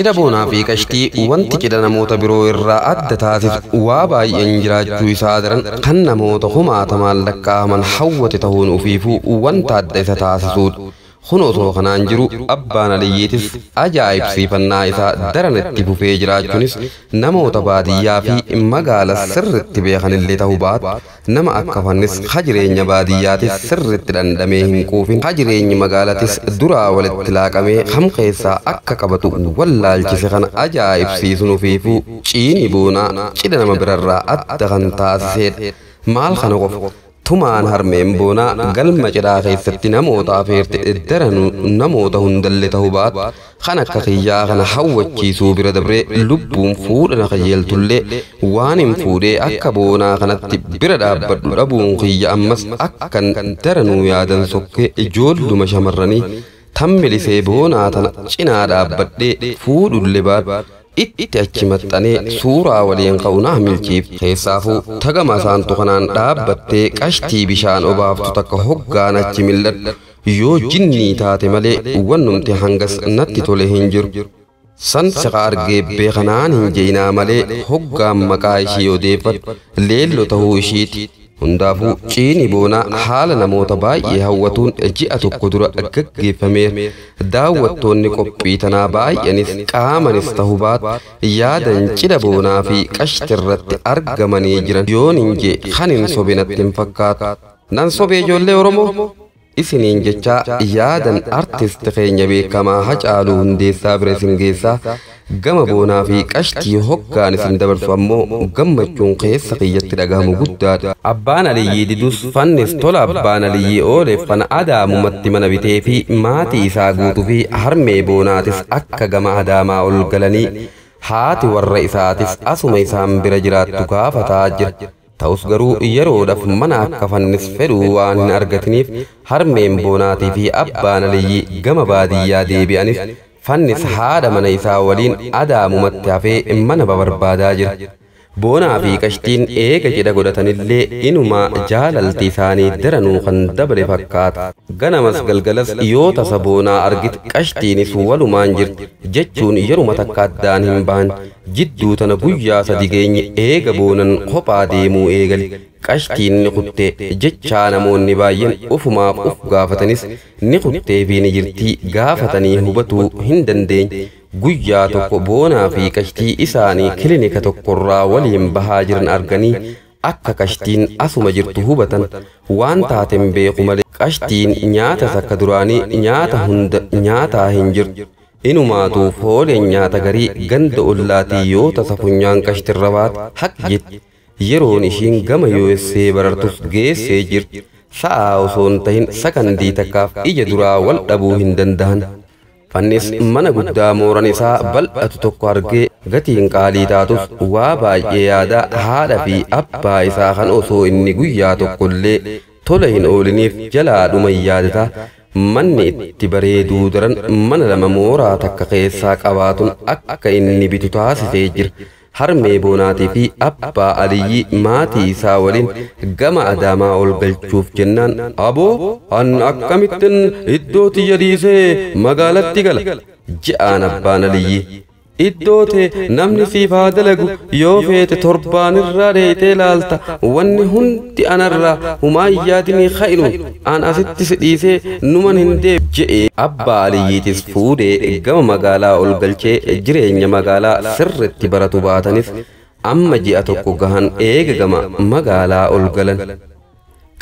Cidha Boonaa fi Qashtii wanti cidha namoota biroo irraa adda taasisu waa baay'een jiraachuu isaa daran kan namoota kumaatamaan lakkaa'aman hawwate ta'uun ofiifuu wanta adda isa taasisudha. Kun osoo kanaan jiru abbaan Aliyyiitis ajaa'ibsiifannaa isaa daran itti fufee jiraachuunis namoota baadiyyaa fi magaala sirriitti beekanillee ta'uu baatu nama akka Fannis jireenya baadiyyaatis sirriitti dhandhamee hin quufin jireenyi magaalatis duraa walitti laaqamee ham keessaa akka qabatu wallaalchise kana ajaa'ibsiisuun ofiifuu ciini Boonaa cidha nama birarraa adda kan taasisedha. Maal kana qofa tumaan harmeen Boonaa galma cidhaa keessatti namoota afeerte daranu namoota hundallee ta'uu baatu kan akka kiyyaa kana hawwachiisuu bira dabree lubbuun fuudha na qajeeltullee waan hin fuudhee akka Boonaa kanatti bira dhaabbadhu dhabuun kiyya ammas akkan daranuu yaadan sokkee ijoolluma shamarranii tammilisee Boonaa tana cinaa dhaabbadhee fuudhullee baatu itti achi maxxanee suuraa waliin ka'u na milchiif. Keessaafuu tagama isaantu kanaan dhaabbattee Qashtii bishaan obaaftu takka hoggaan achi mil'adhu yoo jinnii taate malee wannumti hangas natti tole hin jiru. San siqa argee beekanaan hin jeinaa malee hoggaan maqaa ishii odeeffadhu leello ta'uu ishiiti. Hundaafuu ciini Boonaa haala namoota baay'ee hawwatuun ji'a tokko dura gaggeeffameera. Daawwattoonni qophii tanaa baay'anis qaamanis ta'uu baatu yaadan cidha Boonaa fi Qashti irratti argamanii jiran yoon hin jee kan hin sobe natti hin fakkaatu. Nan sobee ijoollee Oromoo? Isiniin jechaa yaadan artist keenya beekamaa Hacaaluu Hundeessaa bira isin geessaa gama Boonaa fi Qashtii hoggaan isin dabarsu ammoo gammachuun keessa kiyyatti dhagahamu guddaadha. Abbaan Aliyyii didus Fannis tola abbaan Aliyyii ooleef kana Adaamumatti mana bitee fi maatii isaa guutuu fi harmee Boonaatis akka gama Adaamaa ol galanii haati warra isaatis asuma isaan bira jiraattu gaafataa jira. Ta'us garuu yeroodhaaf mana akka Fannis fedhuu waan hin argatiniif harmeen Boonaatii fi abbaan Aliyyii gama baadiyyaa deebi'anis Fannis haadha mana isaa waliin Adaamumatti hafee mana barbaadaa jira. Boonaa fi Qashtiin eega cidha godhatanillee inumaa jaalalti isaanii daranuu kan dabale fakkaata. Ganamas galgalas yoo tasa Boonaa argite Qashtiinis walumaan jirti jechuun yeruma takka addaan hin bahan. Jidduu tana guyyaa sadi geenye eega Boonan kophaa deemuu eegale. Qashtiin ni kuttee jechaa namoonni baay'een ofumaaf of gaafatanis ni kuttee fi ni jirtii gaafatanii hubatuu hin dandeenye. Guyyaa tokko Boonaa fi Qashtii isaanii kilinika tokkorraa waliin bahaa jiran arganii akka Qashtiin asuma jirtu hubatan. Waan taateen beeku malee Qashtiin nyaata takka duraanii nyaata hunda nyaataa hin jirtu. Inumaatu fooleen nyaata garii ganda ollaatii yoo tasa funyaan Qashtirra baate haq jetti. Yeroon ishiin gama USA barartus geessee jirti. Sa'aa osoo hin tahin sakandii takkaaf ija duraa wal dhabuu hin danda'an. Fannis mana guddaa mooran isaa bal'atu tokko argee gatiin qaalii taatus waa baay'ee yaadaa haadha fi abbaa isaa kan osoo inni guyyaa tokkollee tola hin ooliniif jalaa dhuma yaadataa manni itti bareeduu daran mana lama mooraa takka keessaa qabaatun akka inni bitu taasisee jira. Harmee Boonaatii fi abbaa Aliyyii maatii isaa waliin gama Adaamaa ol galchuuf jennaan aboo an akkamittin iddoo tiyya dhiisee magaalatti gala je'aan abbaan Aliyyii. Iddoo tee namni siif haa dalagu yoo feete torbaan irraa dheeytee laalta wanni hundi anarraa humaa yaadinii ka'inuun an asitti si dhiisee numan hin deebi je'ee abbaa Aliyyiitis fuudhee gama magaalaa ol galchee jireenya magaalaa sirriitti baratu baatanis amma ji'a tokko gahan eega gama magaalaa ol galan.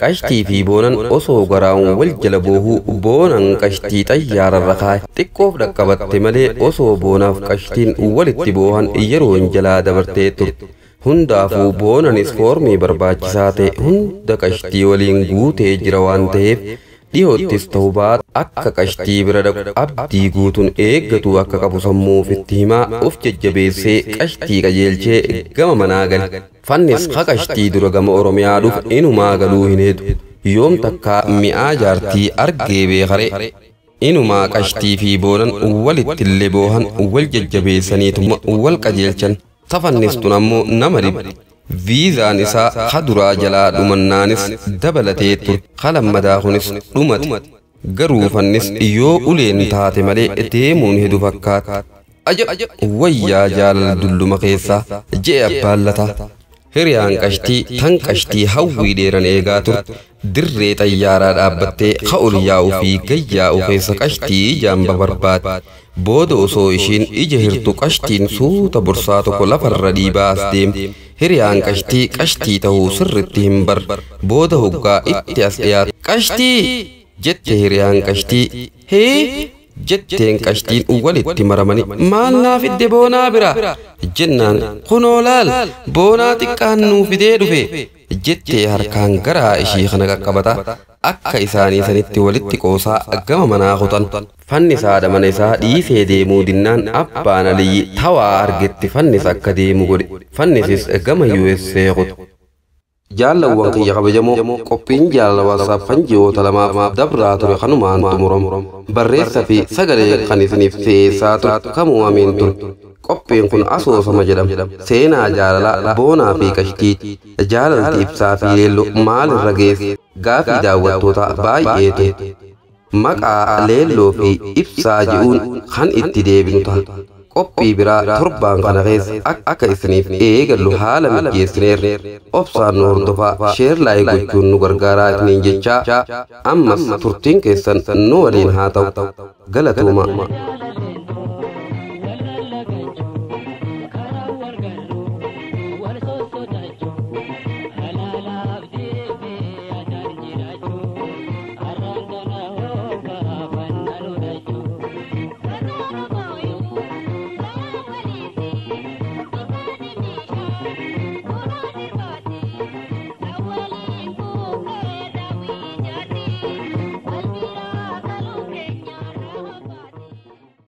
Qashtii fi Boonan osoo garaa'uun wal jala boohuu Boonan Qashtii xayyaararra kaa'e. Xiqqoof dhaqqabatte malee osoo Boonaaf Qashtiin walitti boohan yeroon jalaa dabartee turte. Hundaafuu Boonanis foormii barbaachisaa ta'e hunda Qashtii waliin guutee jira waan ta'eef dhiyoottis ta'uu baatu akka Qashtii bira dhaqu abdii guutuun eeggatu akka qabu sammuu ofitti himaa of jajjabeessee Qashtii qajeelchee gama manaa gale. Fannis ha Qashtii dura gama Oromiyaa dhufu inumaa galuu hin heedu. Yoom takkaa mi'aa jaartii argee beekare. Inumaa Qashtii fi Boonan walittillee boohan wal jajjabeessaniituma wal qajeelchan. Tafannistun ammoo nama dhibdi. Viizaan isaa ha duraa jalaa dhumannaanis dabalatee ture. Ha lammadaa kunis dhumate. Garuu Fannis yoo uleen taate malee deemuun hedu fakkaata. Ajab! Wayyaa jaalala dulluma keessaa, je'e abbaan lataa. Hiriyaan Qashtii tan Qashtii hawwii dheeran eegaa turte dirree xayyaaraa dhaabbattee ka'ul yaa'uu fi gayyaa'u keessa Qashtii ijaan barbaadde. Booda osoo ishiin ija hirtu Qashtiin suuta borsaa tokko lafarra dhiibaa as deemte. Hiriyaan Qashtii Qashtii ta'uu sirritti hin barre. Booda hoggaa itti as dhiyaatu, "Qashtii!" jette hiriyaan Qashtii. "Hee!" jetteen Qashtiin. Walitti maramanii, "Maal naa fidde boonaa bira?" jennaan, "Kunoo laal, boonaa xiqqaan nuu fidee dhufe," jettee harkaan garaa ishii kana qaqqabata akka isaanii sanitti walitti qoosaa gama manaa kutan. Fannisaadha mana isaa dhiisee deemuu dinnaan abbaan Aliyyi tawaa argetti fannisa akka deemu godhe. Fannisis gama USA kute. Jaallawwan kiyya kabajamoo, qophiin jaalala WhatsApp kan ji'oota 2f dabraa ture kanumaan xumuramu. Barreessa fi sagalee kan isiniif seessaa ture kamuu amiin ture. Qophiin kun asoosama jedhama. Seenaa jaalalaa Boonaa fi Qashtii. Jaalalti Ibsaa fi Leelloo maalirra geesse? Gaafii daawwattoota baay'eetu. Maqaa Leelloo fi Ibsaa je'uun kan itti deebinu ta'a. Qophii biraa torbaan kana keessa akka isiniif eegallu haala mijeessineerra. Obsaan nu hordofaa, share, like gochuun nu gargaaraa isiniin jechaa, ammas turtiin keessan nu waliin haa ta'u. Galatooma.